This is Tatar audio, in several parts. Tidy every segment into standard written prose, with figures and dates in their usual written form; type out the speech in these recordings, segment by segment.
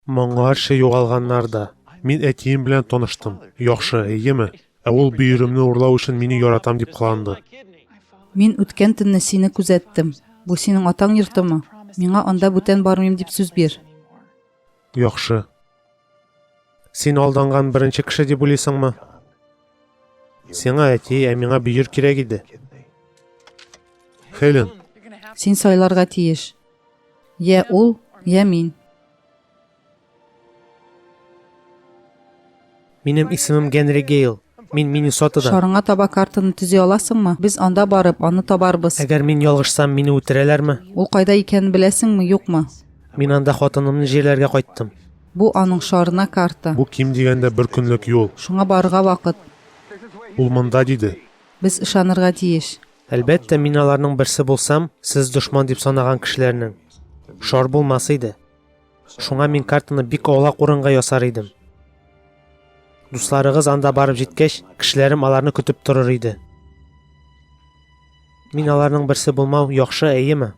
Моңарчы югалганнар да. Мин әтием белән таныштым. Яхшы, әйеме? Ә ул бөеремне урлау өчен мине яратам дип кыланды. Мин үткән төнне сине күзәттем. Бу синең атаң йортымы? Миңа анда бүтән бармыйм дип сүз бир. Яхшы. Син алданган беренче кеше дип уйлыйсыңмы? Сиңа әти, ә миңа бөер кирәк иде. Хелен, Син сайларга тиеш. Йә ул, йә мин. Минем исемем Генри Гейл. Мин Миннесотадан. Шарыңа таба картаны төзи аласыңмы? Без анда барып, аны табарбыз. Әгәр мин ялгышсам, мине үтерәләрме? Ул кайда икәнен беләсеңме, юкмы? Мин анда хатынымны җирләргә кайттым. Бу аның шарына карта. Бу ким дигәндә бер көнлек юл. Шуңа барырга вакыт. Ул монда, диде. Без ышанырга тиеш. Әлбәттә, мин аларның берсе булсам, сез дошман дип санаган кешеләрнең. Шар булмас иде. Шуңа мин картаны бик аулак урынга ясар идем. Дусларыгыз анда барып җиткәч, кешеләрем аларны көтеп торыр иде. Мин аларның берсе булмау яхшы, әйеме?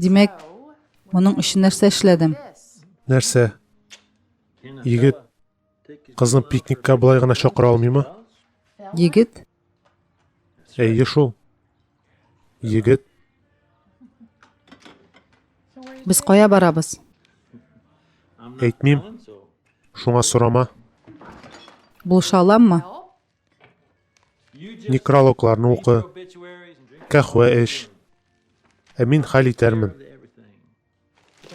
Димәк, моның өчен нәрсә эшләдем? Нәрсә? Егет кызны пикникка болай гына чакыра алмыймы? Егет? Әйе шул. Егет. Без кая барабыз? Әйтмим. Шуңа сорама. Булыша аламмы? Некрологларны укы. Кәхвә эч. Ә мин хәл итәрмен.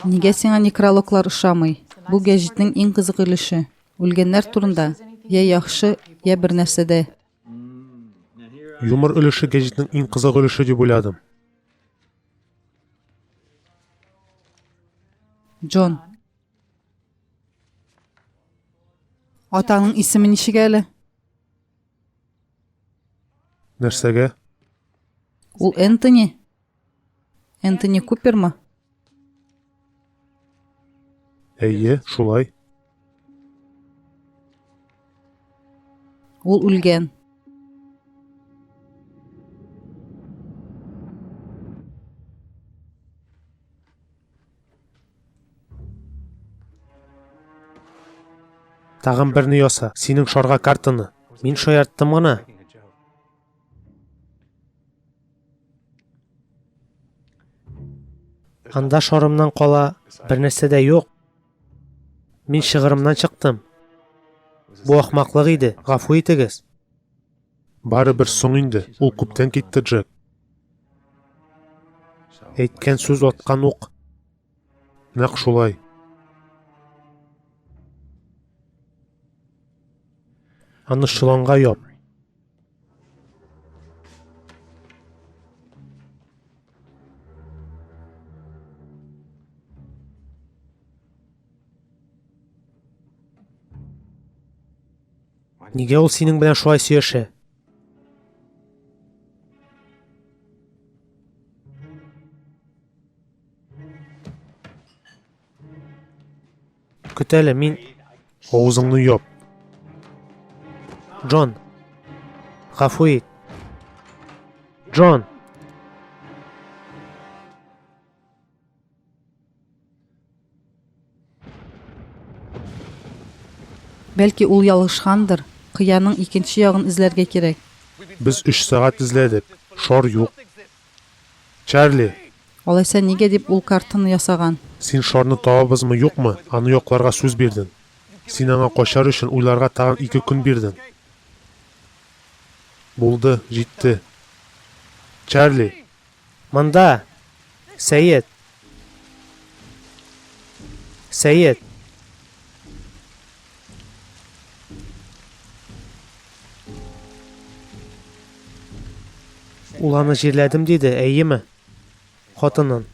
Нигә сиңа некрологлар ошамый? Бу гәҗитнең иң кызык өлеше. Үлгәннәр турында, я яхшы, я бернәрсә дә. Юмор өлеше гәҗитнең иң кызык өлеше дип уйладым. Джон. Атаңның исеме ничек әле? Нәрсәгә? Ул Энтони? Энтони Купермы? Әйе, шулай. Ул үлгән. Тагын берне яса, синең шарга картаны. Мин шаярттым гына. Анда шарымнан кала бер нәрсә дә юк. Мин чыгырымнан чыктым. Бу ахмаклык иде, гафу итегез. Барыбер соң инде, ул күптән китте, Джек. Әйткән сүз аткан ук. Нәкъ шулай. Аны чоланга яп. Нигә ул синең белән шулай сөйләшә? Көт әле, мин... Авызыңны яп. Джон. Гафу ит. Джон. Бәлки ул ялгышкандыр, кыяның икенче ягын эзләргә кирәк. Без өч сәгать эзләдек. Шар юк. Чарли! Алайса нигә дип ул картаны ясаган? Син шарны табабызмы, юкмы, аны якларга сүз бирдең. Син аңа качар өчен уйларга тагын ике көн бирдең. Булды, җитте. Чарли! Монда! Сәет! Сәет! Ул аны җирләдем диде, әйеме? Хатынын.